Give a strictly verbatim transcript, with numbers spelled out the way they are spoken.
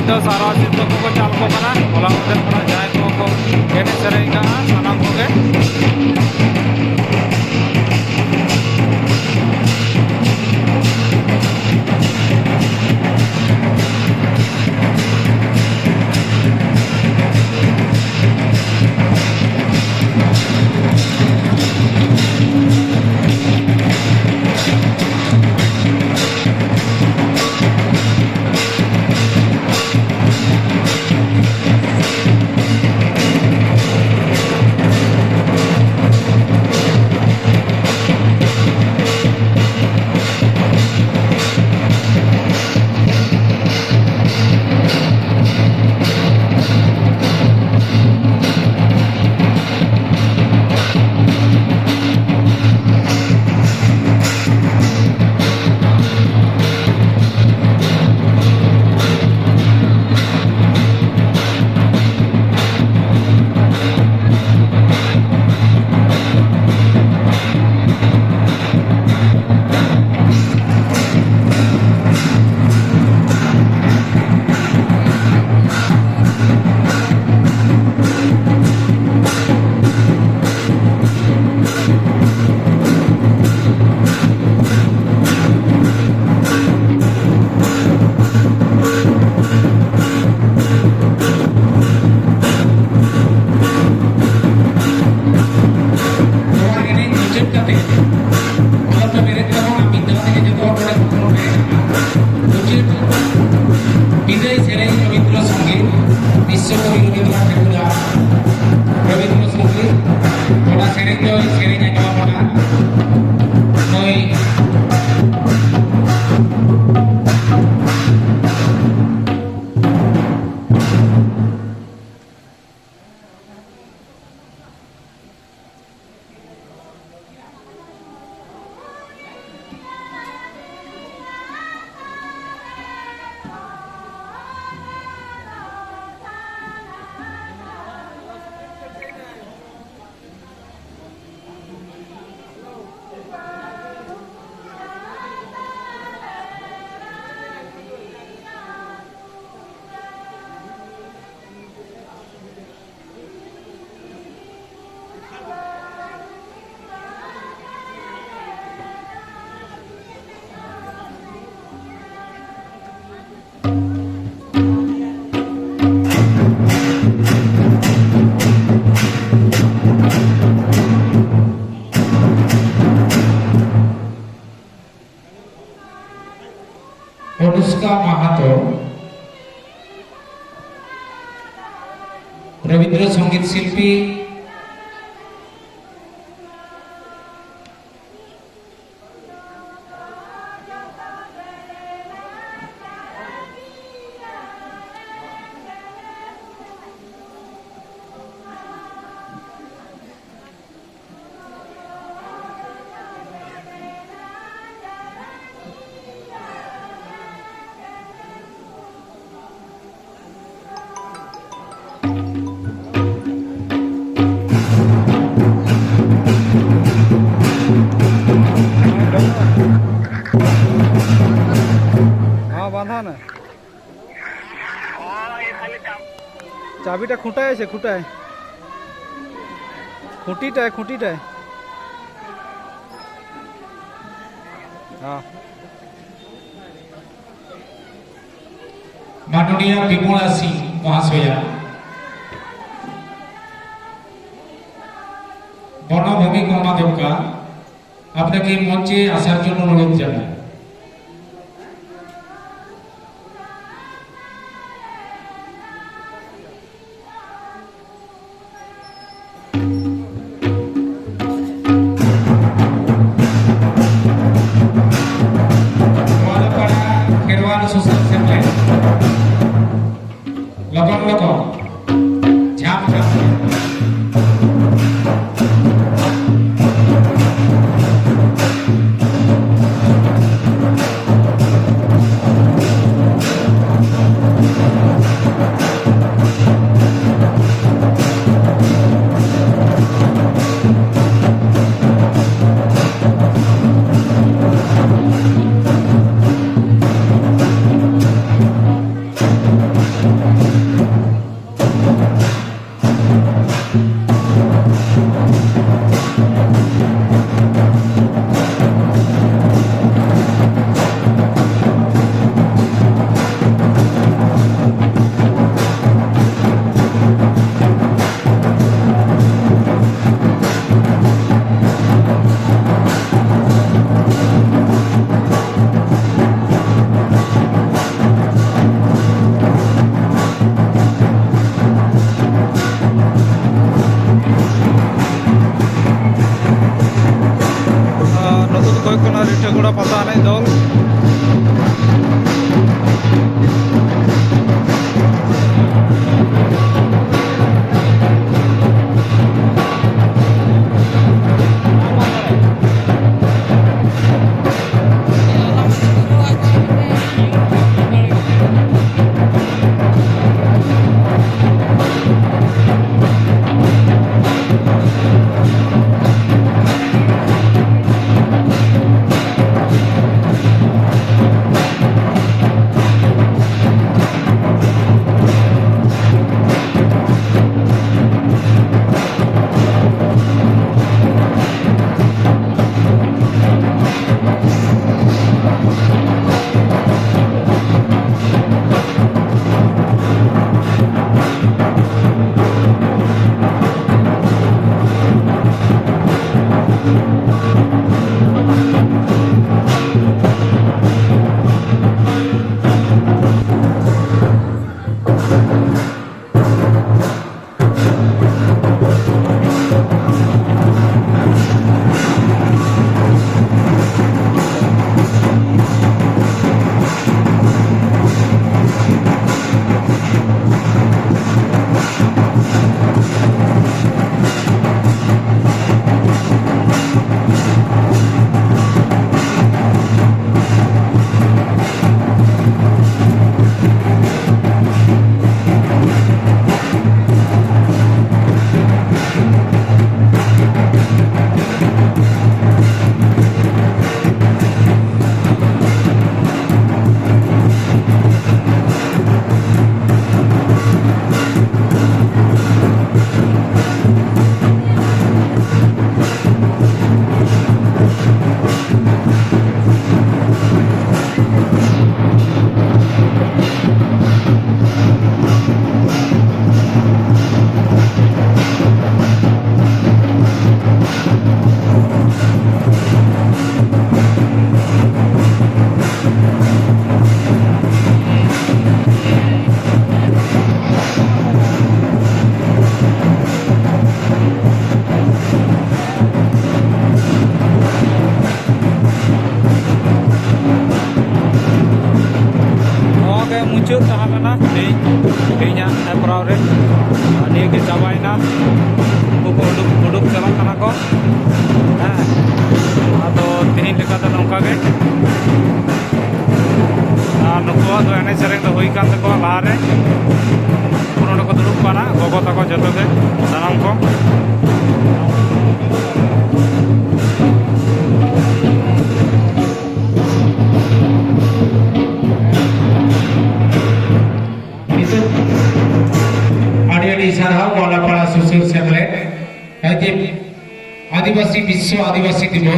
ᱫᱚ ᱥᱟᱨᱟ ᱥᱤᱨᱯᱟᱹ ᱠᱚᱠᱚ ᱪᱟᱞ ᱠᱚ ᱠᱟᱱᱟ᱾ ᱦᱚᱞᱟ ᱢᱟᱫᱷᱮᱨ ᱠᱷᱚᱱᱟᱜ ᱡᱟᱦᱟᱸᱭ ᱠᱚᱠᱚ ᱮᱱᱮᱡ ᱥᱮᱨᱮᱧ ᱠᱟᱱᱟ, ᱥᱟᱱᱟᱢ ᱠᱚᱜᱮ᱾ ᱱᱚᱣᱟ ᱮᱱᱮᱡ ᱢᱩᱪᱟᱹᱫ ᱠᱟᱛᱮ, ᱟᱞᱚᱯᱮ ᱵᱮᱨᱮᱫ ᱛᱟᱵᱚᱱᱟ, ᱢᱤᱫ ᱫᱷᱟᱣ ᱛᱮᱜᱮ ᱡᱚᱛᱚ ᱦᱚᱲ ᱱᱚᱰᱮ ᱠᱷᱚᱱ ᱯᱮ ᱮᱱᱮᱡᱟ᱾ ᱢᱩᱪᱟᱹᱫ ᱵᱤᱫᱟᱹᱭ ᱥᱮᱨᱮᱧ ᱨᱚᱵᱤᱱᱫᱨᱚ ᱥᱚᱝᱜᱤᱛ, ᱵᱤᱥᱥᱚᱠᱚᱵᱤ ᱨᱚᱵᱤᱱᱫᱨᱚᱱᱟᱛᱷ ᱴᱷᱟᱹᱠᱩᱨᱟᱜ ᱨᱚᱵᱤᱱᱫᱨᱚ ᱥᱚᱝᱜᱤᱛ᱾ ᱚᱱᱟ ᱥᱮᱨᱮᱧ ᱫᱚᱭ ᱥᱮᱨᱮᱧ ᱟᱸᱡᱚᱢ ᱟᱵᱚᱱᱟ ᱱᱩᱭ ᱚᱱᱩᱥᱠᱟ ᱢᱟᱦᱟᱛᱚ, ᱨᱚᱵᱤᱱᱫᱨᱚ ᱥᱚᱝᱜᱤᱛ ᱥᱤᱞᱯᱤ᱾ ᱦᱮᱸ, ᱵᱟᱸᱫᱷᱟᱣ ᱱᱟ᱾ ᱪᱟᱵᱤᱴᱟ ᱠᱷᱩᱸᱴᱟᱭ ᱥᱮ ᱠᱷᱩᱸᱴᱟᱭ? ᱠᱷᱩᱸᱴᱤᱴᱟᱭ, ᱠᱷᱩᱸᱴᱤᱴᱟᱭ᱾ ᱦᱮᱸ᱾ মাননীয়া বিমলা সিং মহাশয়া, বনভূমি কর্মাধ্যক্ষা, আপনাকে মঞ্চে আসার জন্য অনুরোধ জানাই। Goalpara Kherwal social centre. লবণ লবণ। ঝাম ঝাম। ᱢᱩᱪᱟᱹᱫ ᱛᱟᱦᱮᱸ ᱠᱟᱱᱟ ᱛᱮᱦᱮᱧ, ᱛᱮᱦᱮᱧᱟᱜ ᱦᱮᱯᱨᱟᱣ ᱨᱮ᱾ ᱟᱨ ᱱᱤᱭᱟᱹ ᱜᱮ ᱪᱟᱵᱟᱭᱮᱱᱟ᱾ ᱩᱱᱠᱩ ᱠᱚ ᱩᱰᱩᱠ, ᱩᱰᱩᱠ ᱪᱟᱞᱟᱜ ᱠᱟᱱᱟ ᱠᱚ᱾ ᱦᱮᱸ, ᱟᱫᱚ ᱛᱮᱦᱮᱧ ᱞᱮᱠᱟ ᱫᱚ ᱱᱚᱝᱠᱟ ᱜᱮ᱾ ᱟᱨ ᱱᱩᱠᱩᱣᱟᱜ ᱫᱚ ᱮᱱᱮᱡ ᱥᱮᱨᱮᱧ ᱫᱚ ᱦᱩᱭ ᱠᱟᱱ ᱛᱟᱠᱚᱣᱟ ᱞᱟᱦᱟᱨᱮ᱾ ᱩᱱᱠᱩ ᱱᱚᱰᱮ ᱠᱚ ᱫᱩᱲᱩᱵ ᱠᱟᱱᱟ, ᱜᱚᱜᱚ ᱛᱟᱠᱚ ᱡᱚᱛᱚ ᱜᱮ, ᱥᱟᱱᱟᱢ ᱠᱚ᱾ ᱱᱤᱛᱚᱜ ᱟᱹᱰᱤ ᱟᱹᱰᱤ ᱥᱟᱨᱦᱟᱣ ᱜᱳᱣᱟᱞᱟᱯᱟᱲᱟ ᱥᱩᱥᱟᱹᱨ ᱥᱮᱢᱞᱮᱫ, ᱟᱹᱫᱤ-, ᱟᱹᱫᱤᱵᱟᱹᱥᱤ ᱵᱤᱥᱥᱚ ᱟᱹᱫᱤᱵᱟᱹᱥᱤ ᱫᱤᱵᱚᱥ᱾